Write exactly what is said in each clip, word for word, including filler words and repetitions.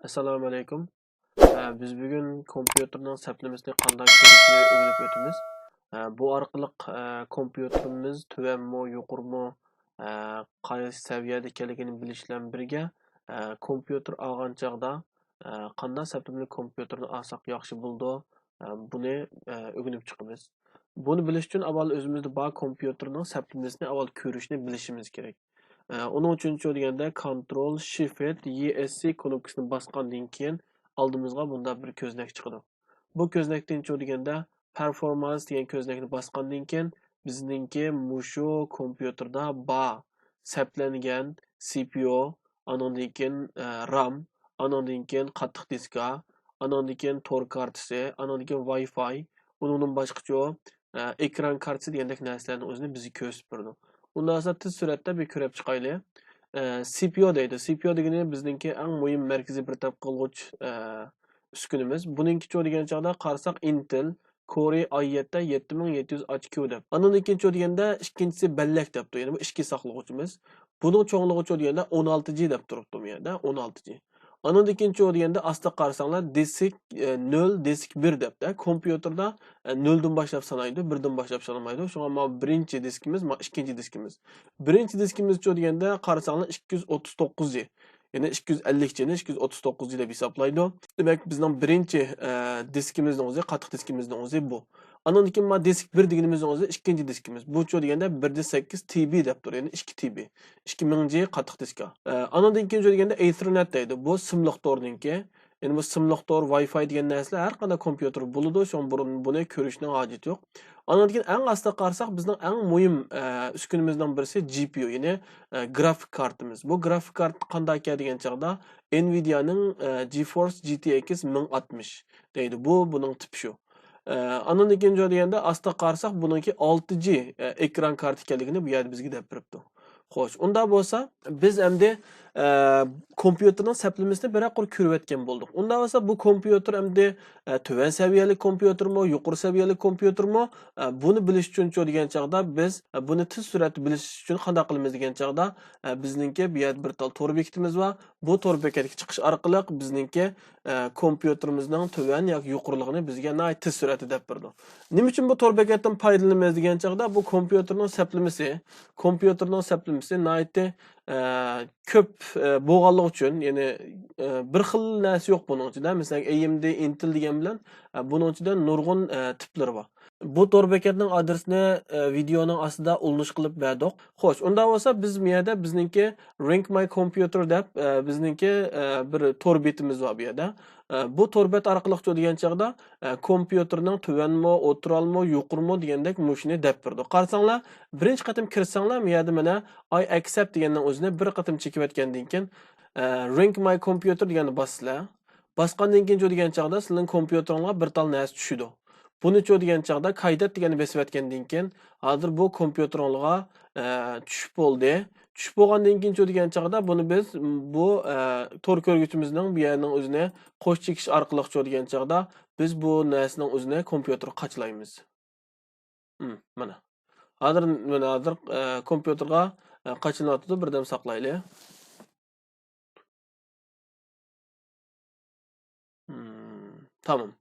ئەسسالامۇ ئەلەيكۇم. ئە، بىز بۈگۈن كومپيۇتېرنىڭ سەپلىمىسىنى قانداق كۆرۈشنى ئۆگىنىپ ئۆتىمىز. ئە، بۇ ئارقىلىق، ئە، كومپيۇتېرىمىز تۆۋەنمۇ، يۇقىرىمۇ، ئە، قايسى سەۋىيەدە ئىكەنلىكىنى بىلىش بىلەن بىرگە، ئە، كومپيۇتېر ئالغان چاغدا، ئە، قانداق سەپلىمىلىك كومپيۇتېرنى ئالساق ياخشى بولىدۇ، ئە، بۇنى، ئە، ئۆگىنىپ چىقىمىز. بۇنى بىلىش ئۈچۈن ئاۋۋال ئۆزىمىزدە بار كومپيۇتېرنىڭ سەپلىمىسىنى ئاۋۋال كۆرۈشنى بىلىشىمىز كېرەك. ئە، ئۇنىڭ ئۈچۈن شۇ دېگەندە كونترول شىفت يې ئېس سى كنوپكىسىنى باسقاندىن كېيىن ئالدىمىزغا بۇنداق بىر كۆزنەك چىقىدۇ. بۇ كۆزنەكتىن شۇ دېگەندە پېرفورمانس دېگەن كۆزنەكنى باسقاندىن كېيىن بىزنىڭكى مۇشۇ كومپيۇتېردا بار سەپلەنگەن سى پى يۇ، ئانىڭدىن كېيىن، ئە، رام، ئانىڭدىن كېيىن قاتتىق دىسكا، ئانىڭدىن كېيىن تور كارتىسى، ئانىڭدىن كېيىن ۋاي فاي، ئۇنىڭدىن باشقىچۇ، ئە، ئېكران كارتىسى دېگەندەك نەرسىلەرنىڭ ئۆزىنى بىزگە كۆرسىتىپ بېرىدۇ. ئۇنداق بولسا تېز سۈرئەتتە بىر كۆرۈپ چىقايلى. ئە، سى پى يۇ دەيدۇ. سى پى يۇ دېگىنى بىزنىڭكى ئەڭ مۇھىم مەركىزىي بىر تەرەپ قىلغۇچ، ئە، ئۈسكۈنىمىز. بۇنىڭكىچۇ دېگەن چاغدا قارىساق ئىنتېل كورى ئاي يەتتە يەتتە مىڭ يەتتە يۈز ئاچ كيۇ دەپ. ئانىڭدىن كېيىن چۇ دېگەندە ئىككىنچىسى بەللەك دەپتۇ. يەنى بۇ ئىچكى ساقلىغۇچىمىز. بۇنىڭ چوڭلۇقى چۇ دېگەندە ئون ئالتە جى دەپ تۇرۇپتۇ بۇ يەردە، ئون ئالتە جى. ئانىڭدىن كېيىن چۇ دېگەندە ئاستا قارىساڭلار دىسك، ئە، نۆل، دىسك بىر دەپتە. كومپيۇتېردا، ئە، نۆلدىن باشلاپ سانايدۇ، بىردىن باشلاپ سانىمايدۇ. شۇڭا مانا بىرىنچى دىسكىمىز، مانا ئىككىنچى دىسكىمىز. بىرىنچى دىسكىمىز چۇ دېگەندە قارىساڭلار ئىككى يۈز ئوتتۇز توققۇز جى. يەنى ئىككى يۈز ئەللىك جىنى ئىككى يۈز ئوتتۇز توققۇز جى دەپ ھېسابلايدۇ. دېمەك، بىزنىڭ بىرىنچى، ئە، دىسكىمىزنىڭ ئۆزى، قاتتىق دىسكىمىزنىڭ ئۆزى بۇ. ئانىڭدىن كېيىن مانا دىسك بىر دېگىنىمىزنىڭ ئۆزى ئىككىنچى دىسكىمىز. بۇچۇ دېگەندە بىر دە سەككىز تى بى دەپ تۇر، يەنى ئىككى تى بى. ئىككى مىڭ جى قاتتىق دىسكا. ئە، ئانىڭدىن كېيىن چۇ دېگەندە ئېثېرنېت دەيدۇ. بۇ سىملىق تورنىڭكى. يەنى بۇ سىملىق تور، ۋاي فاي دېگەن نەرسىلەر ھەر قانداق كومپيۇتېر بولىدۇ، شۇڭا بۇرۇن بۇنى كۆرۈشنىڭ ھاجىتى يوق. ئانىڭدىن كېيىن ئەڭ ئاستا قارىساق، بىزنىڭ ئەڭ مۇھىم، ئە، ئۈسكۈنىمىزنىڭ بىرسى جى پى يۇ، يەنى، ئە، گرافىك كارتىمىز. بۇ گرافىك كارت قانداق ئىكەن دېگەن چاغدا، ئېنۋىدىيانىڭ، ئە، جىفورس جى تى ئېكس مىڭ ئاتمىش دەيدۇ. بۇ بۇنىڭ تىپى شۇ. ئە، ئانىڭدىن كېيىن چۇ دېگەندە، ئاستا قارىساق، بۇنىڭكى ئالتە جى، ئە، ئېكران كارتى ئىكەنلىكىنى بۇ يەردە بىزگە دەپ بېرىپتۇ. خوش، ئۇنداق بولسا، بىز ئەمدى، ئە، كومپيۇتېرنىڭ سەپلىمىسىنى بىرەر قۇر كۆرۈۋەتكەن بولدۇق. ئۇنداق بولسا، بۇ كومپيۇتېر ئەمدى، ئە، تۆۋەن سەۋىيەلىك كومپيۇتېرمۇ، يۇقىرى سەۋىيەلىك كومپيۇتېرمۇ، ئە، بۇنى بىلىش ئۈچۈن چۇ دېگەن چاغدا، بىز، ئە، بۇنى تېز سۈرئەتتە بىلىش ئۈچۈن قانداق قىلىمىز دېگەن چاغدا، ئە، بىزنىڭكى بۇ يەردە بىر تال تور بېكىتىمىز بار. بۇ تور بېكەتكە چىقىش ئارقىلىق بىزنىڭكى، ئە، كومپيۇتېرىمىزنىڭ تۆۋەن ياكى يۇقىرىلىقىنى بىزگە ناھايىتى تېز سۈرئەتتە دەپ بېرىدۇ. نېمە ئۈچۈن بۇ تور بېكەتتىن پايدىلىنىمىز دېگەن چاغدا، بۇ كومپيۇتېرنىڭ سەپلىمىسى، كومپيۇتېرنىڭ سەپلىمىسى ناھايىتى، ئە، كۆپ، ئە، بولغانلىقى ئۈچۈن، يەنى، ئە، بىر خىل نەرسە يوق بۇنىڭ ئىچىدە. مەسىلەن، ئەي ئېم دى، ئىنتېل دېگەن بىلەن، ئە، بۇنىڭ ئىچىدە نۇرغۇن، ئە، تىپلىرى بار. بۇ تور بېكەتنىڭ ئادرېسىنى، ئە، ۋىدېئونىڭ ئاستىدا ئۇلىنىش قىلىپ بەردۇق. خوش، ئۇنداق بولسا بىز بۇ يەردە بىزنىڭكى رېنك ماي كومپيۇتېر دەپ، ئە، بىزنىڭكى، ئە، بىر تور بېتىمىز بار بۇ يەردە. ئە، بۇ تور بەت ئارقىلىق چۇ دېگەن چاغدا، ئە، كومپيۇتېرنىڭ تۆۋەنمۇ، ئوتتۇرالمۇ، يۇقىرىمۇ دېگەندەك مۇشۇنى دەپ بېرىدۇ. قارىساڭلار، بىرىنچى قېتىم كىرسەڭلار، بۇ يەردە مانا ئاي ئەكسەپت دېگەننىڭ ئۆزىنى بىر قېتىم چېكىۋەتكەندىن كېيىن، ئە، رېنك ماي كومپيۇتېر دېگەننى باسىسىلەر. باسقاندىن كېيىن چۇ دېگەن چاغدا سىلىنىڭ كومپيۇتېرىڭلار بىر تال نەرسە چۈشىدۇ. بۇنى چۇ دېگەن چاغدا كايدات دېگەننى بېسىۋەتكەندىن كېيىن، ھازىر بۇ كومپيۇتېرىڭلارغا، ئە، چۈشۈپ بولدى. چۈشۈپ بولغاندىن كېيىن چۇ دېگەن چاغدا بۇنى بىز، م، بۇ، ئە، تور كۆرگۈچىمىزنىڭ بۇ يەرنىڭ ئۆزىنى قوش چېكىش ئارقىلىق چۇ دېگەن چاغدا بىز بۇ نەرسىنىڭ ئۆزىنى كومپيۇتېرغا قاچىلايمىز. م، مانا. ھازىر، مانا ھازىر، ئە، كومپيۇتېرغا، ئە، قاچىلىنىۋاتىدۇ، بىردەم ساقلايلى. م، تامام.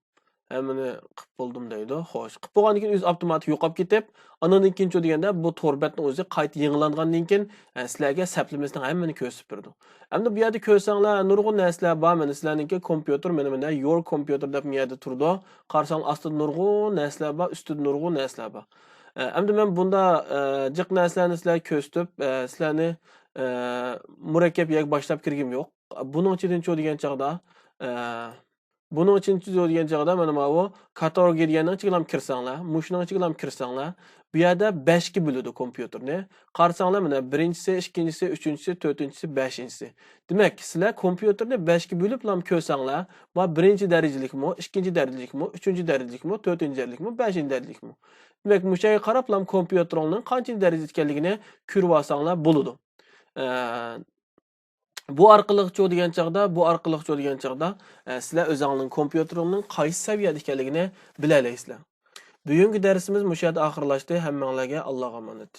ھەممىنى قىپ بولدۇم دەيدۇ. خوش. قىپ بولغاندىن كېيىن ئۆزى ئاپتوماتىك يوقاپ كېتىپ، ئانىڭدىن كېيىن چۇ دېگەندە بۇ تور بەتنىڭ ئۆزى قايتا يېڭىلانغاندىن كېيىن، ئە، سىلەرگە سەپلىمىسىنىڭ ھەممىنى كۆرسىتىپ بېرىدۇ. ئەمدى بۇ يەردە كۆرسەڭلار، نۇرغۇن نەرسىلەر بار. مانا سىلەرنىڭكى كومپيۇتېر، مانا، مانا يور كومپيۇتېر دەپ بۇ يەردە تۇرىدۇ. قارىساڭلار ئاستىدا نۇرغۇن نەرسىلەر بار، ئۈستىدە نۇرغۇن نەرسىلەر بار. ئە، ئەمدى مەن بۇندا، ئە، جىق نەرسىلەرنى سىلەرگە كۆرسىتىپ، ئە، سىلەرنى، ئە، مۇرەككەپ يەرگە باشلاپ كىرگۈم يوق. بۇنىڭ ئىچىدىن چۇ دېگەن چاغدا، ئە، بۇنىڭ ئىچىدىن چۇ دېگەن چاغدا مانا ماۋۇ كاتالوگ دېگەننىڭ ئىچىگىلا كىرسەڭلار، مۇشۇنىڭ ئىچىگىلا كىرسەڭلار، بۇ يەردە بەشكە بۆلىدۇ كومپيۇتېرنى. قارىساڭلار، مانا، بىرىنچىسى، ئىككىنچىسى، ئۈچىنچىسى، تۆتىنچىسى، بەشىنچىسى. دېمەك، سىلەر كومپيۇتېرنى بەشكە بۆلۈپلا كۆرسەڭلار، ما بىرىنچى دەرىجىلىكمۇ، ئىككىنچى دەرىجىلىكمۇ، ئۈچىنچى دەرىجىلىكمۇ، تۆتىنچى دەرىجىلىكمۇ، بەشىنچى دەرىجىلىكمۇ. دېمەك، مۇشۇ يەرگە قاراپلا كومپيۇتېرىڭنىڭ قانچىنچى دەرىجىدە ئىكەنلىكىنى كۆرۈۋالساڭلار بولىدۇ. ئە، بۇ ئارقىلىقچۇ دېگەن چاغدا، بۇ ئارقىلىقچۇ دېگەن چاغدا، ئە، سىلەر ئۆزۈڭنىڭ كومپيۇتېرىڭنىڭ قايسى سەۋىيەدە ئىكەنلىكىنى بىلەلەيسىلەر. بۈگۈنكى دەرسىمىز مۇشۇ يەردە ئاخىرلاشتى. ھەممىڭلارگە ئاللاغا ئامانەت.